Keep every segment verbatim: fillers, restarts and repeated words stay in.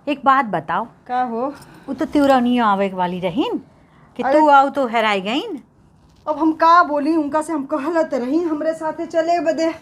एक बात बताओ। का हो? उ तो तिउरनियो आवे वाली रहीन कि अरे तू आउ तो हेराई गईन। अब हम का बोली, उनका से हम कहलत रही हमरे साथे चले बदे।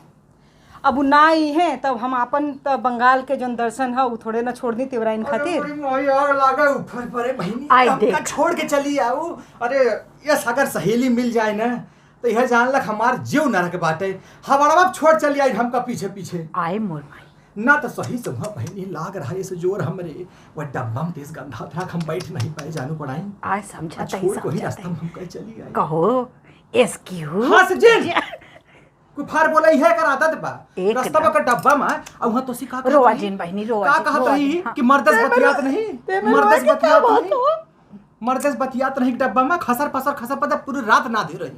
अब उ ना आई हैं, तब हम आपन त बंगाल के जौन दर्शन ह, उ थोड़े ना छोड़ दी तिवराइन अरे खातिर। बड़ी माई, आग लागे ऊपर परे बहिनी, आइ हमका देख। छोड़ के चली आऊ। अरे, यस, अगर सहेली मिल जाए ना, तो यह जान लक हमार जीव नरक बाटे। हमारा बाप छोड़ चली आई हमका पीछे पीछे। आए मोर माई। ना तो सही से हुआ बहिनी लाग रहा है इसे जोर हमरे। वह डब्बा में तेज गंधा था, हम बैठ नहीं पाए जानू पड़ाई। आए समझा अब तही छोड़ को ही समझा रास्ता तही। में हम कहीं चली आई। कहो, एसक्यूज? हाँ, सचिन। जी। कुफार बोला, इहे एकर आदत बा। एक रास्ता ना। बा का डब्बा में, आ उहाँ तो सी का कहत रोआ रही? जिन बहिनी, रोआ का जिन, कहत रोआ रही जिन, हाँ। कि मर्दस ते बतियात मेरे, नहीं? ते मेरे मर्दस रोआ जिन बतियात का नहीं? बात हो? मर्दस बतियात नहीं डब्बा में, खसर पसर, खसर पसर पूरी रात ना दे रही।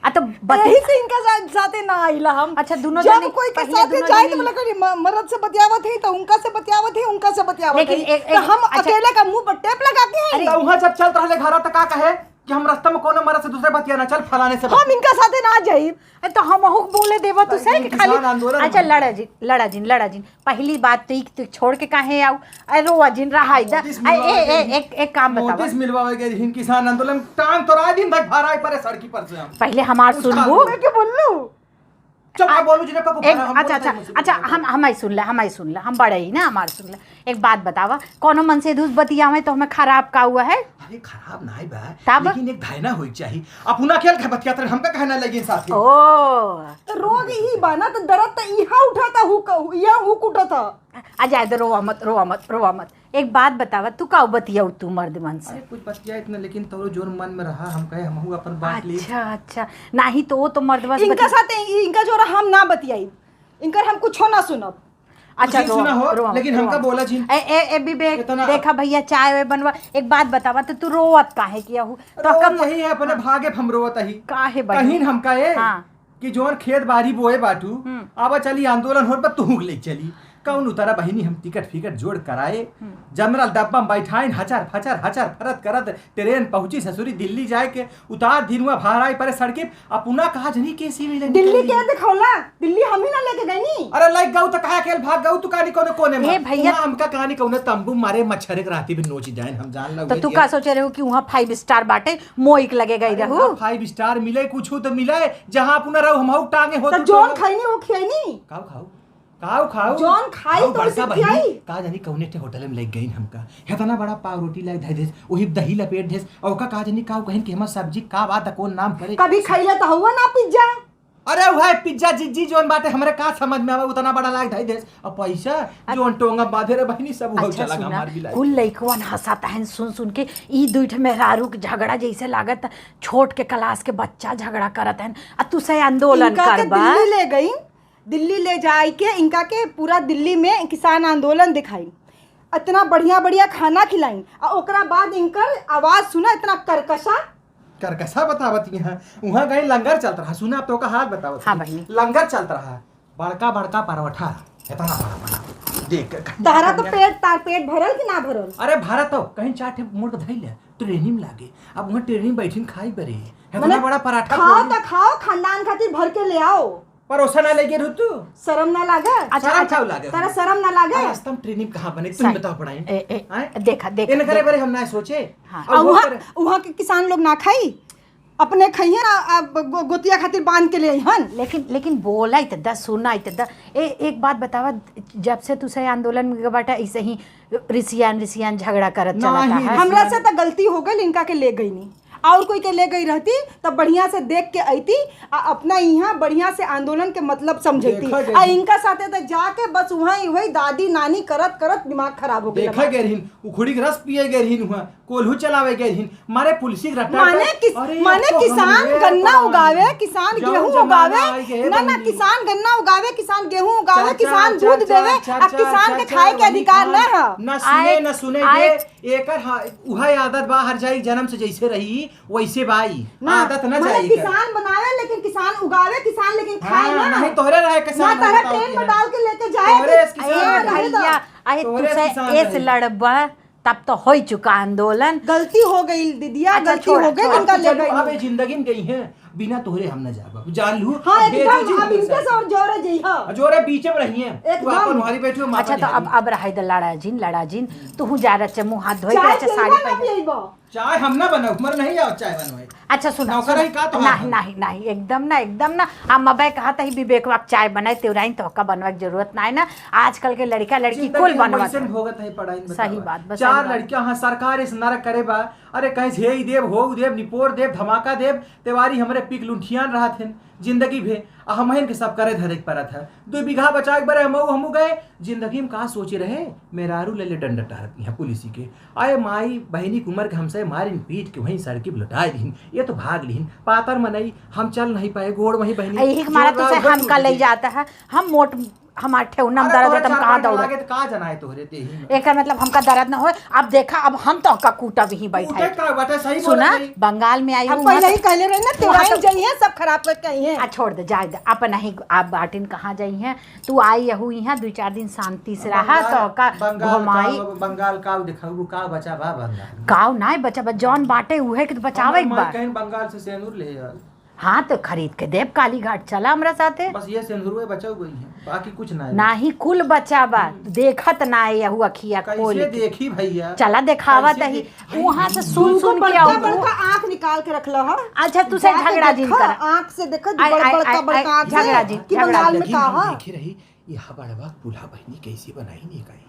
आ तो बति- यही से इनका सा-, साथे ना आइला हम। अच्छा, दुनो जब जने, कोई के पहिले साथे दुनो जाए जने तो बोला करी, म-, मर्द से बतियावत है तो उनका से बतियावत है, उनका से बतियावत लेकिन है। एक, तो एक, हम अच्छा। अकेले का मुंह पर टेप लगाते हैं। अरे। तो उहाँ जब चलत रहले घरा तो का कहे? कि हम रास्ता में कोनो मर्द से दूसरे बतिया ना, चल फलाने से हम बतिया। इनका साथे ना जाइब। ए, तो हमहू के बोले देबा तू से लेकिन कि खाली किसान आंदोलन अच्छा, में लड़ा जिन, लड़ा जिन, लड़ा जिन। पहली बात तो ई कि तू छोड़ के काहे आऊ? अरे रोआ जिन, रहा इधर। नोटिस आ, ए, मिलवावे ए, के एक, एक काम बतावा। नोटिस मिलवावे के रहीन किसान आंदोलन, टांग तोड़ा दिन तक भराई परे सड़की पर से हम। पहिले हमार उठा सुनबू। लो। मैं क्या बोल लूं? चुप, आ, आप बोलू जिन्हें को एक, हम अच्छा, बोलत अच्छा, हई मुझसे अच्छा, बोलत हम, हई। हम आई सुन ले, हम आई सुन ले, हम बड़े ही ना, हमार सुन ले। एक बात बतावा, कोनो मन से दूस बतियावे तो हमें खराब का हुआ है? अरे खराब नाई बा, तब? लेकिन एक धारणा होई चाहिए। अपना खेल के बतियात रहे, हमका कहना लगे साथे। ओ। तो रोग यही बा ना, तो दर्द तो यहाँ उठाता हूँ, यहाँ हुक उठाता। आ जाए दे, रोवा मत, रोवा मत, रोवा मत। एक बात बतावा, तू का बतियाऊ तू मर्द मन से? अरे कुछ बतिया इतना, लेकिन तोरो जोन मन में रहा, हम कहे हमहू अपन बात ली। अच्छा, अच्छा। नाही तो वो तो मर्द बस इनका बतिया- साथ इ-, इनका जोरा हम ना बतियाई, इनकर हम कुछो ना सुनब। अच्छा, कुछ रो, सुना हो, रो, लेकिन रो। हमका बोला जिन। ए, ए, ए, विवेक, इतना देखा भैया, चाय वाय बनवा। एक बात बतावा, तो तू रोवत काहे किया हूँ? तो रोवत कम यही है, अपने हाँ। भागे हम रोवत ही। काहे बहिनी? कहीं हमका ए हाँ। कि जोन खेत बारी बोए बाटू, हम्म। आवा चली आंदोलन होत बा, तुहूँ के ले चली। कौन उतरा बहिनी, हम टिकट फिकट जोड़ कराए, हम्म। जनरल डब्बा में बैठाइन, हचर फचर, हचर फरत करत ट्रेन पहुँची ससुरी दिल्ली जाए के, उतार दिन हुआ भाराई परे सड़की, अपना कहा जनी कैसी मिले दिल्ली निकल के दी। दिखौला? दिल्ली हम ही ना लेके गईनी। अरे लाइक गऊ तो कहा खेल भाग गऊ, तू कहानी कौन कोने में? ए भैया। वहाँ हमका कहानी कौन तंबू मारे मच्छर के राती भी नोच जाए, हम जान लग तो तू का सोचे रहो कि वहाँ फाइव स्टार बाटे, मोइक लगे गई अरे रहू? वहाँ फाइव स्टार मिले, कुछ तो मिले, जहाँ अपना रहो हम टांगे हो तो तू जोन तो खैनी हो खैनी। काऊ खाऊ? काऊ खाऊ? जौन खाई खाऊ तो बड़का उसे बहिनी, खियाई। का जानी कौने ठे होटल में लेके गईन हमका। हेतना बड़ा पाव रोटी लाए धै देस, वही दही लपेट देस, और ओका का जानी काऊ कहिन कि हमार सब्जी का बात है, कौन नाम पड़े? कभी खैले तो हुआ ना पिज्जा। अरे वह पिज्जा जिज्जी जौन बाटे हमरे का समझ में आवे, उतना बड़ा लाग धै देस। और पैसा अ- जौन टोंगा बांधे रे बहिनी सब उहौ अच्छा चला सुना, हमार बिलाई। कुल लइकवन हंसत हन सुन सुन के, ई दुई ठे मेहरारू के झगड़ा जैसे लागत छोट के क्लास के बच्चा झगड़ा करत हन। आ तू से आंदोलन इनका के करबा? दिल्ली ले गई। दिल्ली ले जाए के इनका के पूरा दिल्ली में किसान आंदोलन दिखाई, इतना बढ़िया बढ़िया खाना खिलाई, आ ओकरा बाद इनकर आवाज सुना, इतना कर्कशा। कर्कशा बतावत यहाँ, वहाँ गए लंगर चलत रहा, सुना आप तो का हाल बतावत हाँ हई। बहिनी। लंगर चलत रहा, बड़का बड़का परोठा, इतना बड़ा बड़ा, देख के तहरा तो पेट, तार पेट भरल कि ना भरल? अरे भरत हो, कहीं चार ठे मुड़ के धइले, ट्रेनिंग लागे, अब वहाँ ट्रेनिंग बैठिन खाई बरे, इतना मने बड़ा पराठा खाओ खोली। तो खाओ, खानदान खातिर भर के ले आओ। परोसा ना लेके रहू तू। शर्म ना लागे? अच्छा, शर्म अच्छा, काऊ लागे तारा हमरा? शर्म ना लागे? अरे, रास्ता में ट्रेनिंग कहाँ बने? तुम सही। बताओ पढ़ाई। ए, ए, हैं? देखा, देखा, इनकरे देखा। बारे हम ना सोचे। हाँ। अब आ, वो वहाँ, करे वहाँ के किसान लोग ना खाई, अपने खइहन आ, आ, गो-, गोतिया खातिर बांध के ले अइहन। लेकिन, लेकिन बोला ही त द, सुना ही त द। ए, एक बात बतावा, जब से तू सही आंदोलन में बाटा, ऐसे ही रिसियान, रिसियान झगड़ा करत ना चलता ही है। रिसियान। हमरा से त गलती हो गई, इनका के ले गई नहीं। और कोई के ले गई रहती, तब बढ़िया से देख के अइती, आ अपना यहाँ बढ़िया से आंदोलन के मतलब समझती। देखा गई। आ इनका साथे तो जाके बस वहीं वही दादी नानी करत करत दिमाग खराब हो गया देखा हमार। गए रहीन, उखड़ी के रस पिए गए रहीन, हुआ कोल्हू चलावे गए रहीन, मारे पुलिस के रट्टा माने कर-, किस-, अरे, माने अब तो किसान हमरे गन्ना परान। उगावे, किसान जौन गेहूं जमाना उगावे, आई गए ना, ना, बहिनी। किसान गन्ना उगावे, किसान गेहूं उगावे, चाचा, किसान दूध चाचा, देवे, चाचा, आ किसान के चाचा, खाए के वही अधिकार खान। ना है। ना सुने, आए, ना सुने आए। दे। एकर हा-, उहे आदत बा, हर जाई जन्म से जैसे रही, वैसे बाई। ना, आदत ना मतलब जाई एकर। किसान बनावे, लेकिन किसान उगावे, किसान लेकिन खाए हाँ, ना। नहीं, तोहरे रहे किसान ना, तोहरे बताओ ट्रेन कि में हाँ। डाल के लेके जाए तोहरे कि-, किसान ए, रहे। भैया, अरे, तोहरे तू से किसान एस रहे। लड़बा, तब तो हो ही चुका आंदोलन। गलती हो गई, दीदिया, अच्छा, गलती छोड़, हो गई, छोड़। इनका अब ले चलू, गई। अब ये जिंदगी में गई है, बिना तोहरे हम न जाब, जान लू। हाँ, अब एकदम, बेझिझक अब इनके से और जोरे जइहा। जोरे बीचे में रहिए। तू एकदम। आपन वहारी बैठो, हम अच्छा, आपन तो अब, यहाँ। अब रहाई द, लड़ा जिन, लड़ा जिन। तू हूँ जा रहा, मुँह हाथ धोए के, चाय अच्छा, साड़ी पियबा ना पहन। पियबा? चाय हम ना बनाऊ, हमर नहीं आओ चाय बनवाए। अच्छा, सुना, नौकर सुना। है का तो नहीं, हाँ। नहीं, नहीं, एकदम ना, एकदम ना। हम अबे कहा तही विवेकवा के चाय बनाए, तेवराइन तोहका बनवाए के जरूरत ना है ना। आजकल के लड़का लड़की जिंदगी कुल हम बनवा वैसे दे। भोगत है पढ़ाई में सही बतावा। बात, बस चार सही बात। लड़कियां हैं, सरकार इस नरक करे बा। अरे कहीं से ही देब, हो देब, निपोर देब, धमाका देब, तेवारी हमरे पिक लुंठियान रहत हैं जिंदगी भे। आ हमहिन के सब करे धरे के परत है। दो बीघा बचाए के बरे हमहू, हमहू गए। जिंदगी में का सोचे रहे, मेहरारू ले ले डंडा टहरत यहाँ पुलिसी के। आए माई बहनी के उम्र के हमसे मारिन पीट के वहीं सड़की पे लुटाए दीन। ये तो भाग लीन। पातर मनई, हम चल नहीं पाए, गोड़ वहीं बहनी। यही के मारा जोर तुसे राव हमका ले जाता है। हम मोट, हमार ठेहुना में अरे दर्द तोहरे होता, हम चार कहाँ बार दौड़ब? लागे तो का जनाए तोहरे देही में? एकर मतलब हमका दर्द न होए। अब देखा, अब हम तोहका कूटब ही बैठा कूटे है। का बाटे, सही सुना, बोलत है। बंगाल में आई हम हूँ, पहले वहाँ ही कहले रही ना, वहाँ तेवराइन तो जइहे, सब खराब करके आई हैं। आ, छोड़ दे, जाए दे, अपन ही आप बाटिन कहाँ जाई हैं। तू आई यहू यहाँ दुई चार दिन शांति से रहा, बंगाल, तोहका बंगाल का, घुमाई। बंगाल का दिखाऊ, का बचा बा बंगाल में? काव नाय बचा बा, जौन बाटे उहे के तो बचावे हमार के माई बा। कहीं बंगाल से सेनुर ले आल। हाँ, तो खरीद के देब कालीघाट, चला हमरा साथे। बस ये सेंदुरवे बचा हुआ ही है, बाकी कुछ ना है। नाही, कुल बचा बा, हम्म। देखत ना है यहू अखिया कैसे खोल के। देखी भैया? चला देखावा कैसे तही, दे-, वहाँ से सुन उनको सुन के बड़का आओ। बड़का आँख निकाल के रख लो, हाँ? अच्छा, तू से जाके झगड़ा जिन देखा, करा। आँख से देखा, आय, बड़-, आय, बड़का आय, बड़का आँख से झगड़ा जिन, कि झगड़ा बंगाल में जिन। का है? देखी रही, ये हबड़वा दूल्हा बहिनी कैसे बनाई नहीं काई?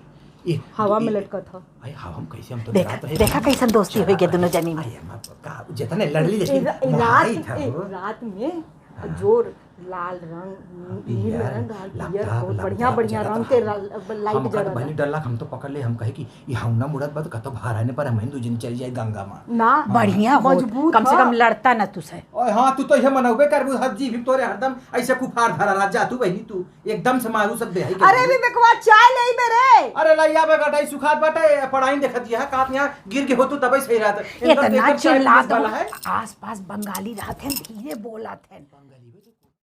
ये हवा में ये लटकत ह। अरे हवा में कैसे हम तो देखा, डरात रहे। देखा कैसन दोस्ती होई गे दोनों जनी में। अरे हम का, जितने लड़ली लेकिन ए, रा-, ए, रात, मोहाई था ए, वो। रात में हाँ। जोर लाल रंग, अब नील यार, रंग, लाल पीयर, लपटा, बहुत लपटा बढ़िया, बढ़िया बजात रंग के रहा। ला-, लाइट हम ओकर जरत बनी रहा। डरला, हम तो पकड़ ले, हम कहे कि ये हम ना मुड़त बा तो कतो भारा ने पर हम हिंदू जिन चल जाए गंगा में। ना, हाँ। बढ़िया हो, मजबूत कम से ह। कम लड़ता ना तू से। ओए हाँ, तू तो ये मनौबे करबू, हद जी भी तोरे हरदम ऐसे कुफार धरा राजा तू बहनी तू। एकदम से मारू सब देहाई कर अरे दी। विवेकवा, चाय ले बे रे। अरे लइया बे गटाई सुखात बाटे, पढ़ाई देखत यह कात यहाँ गिर के हो तू तबे सही रहत। इनका इतना देखत चाय चिल्लात पीस वाला हो, है। आसपास बंगाली रहत हैं, धीरे बोलत हैं। बंगाली बे तो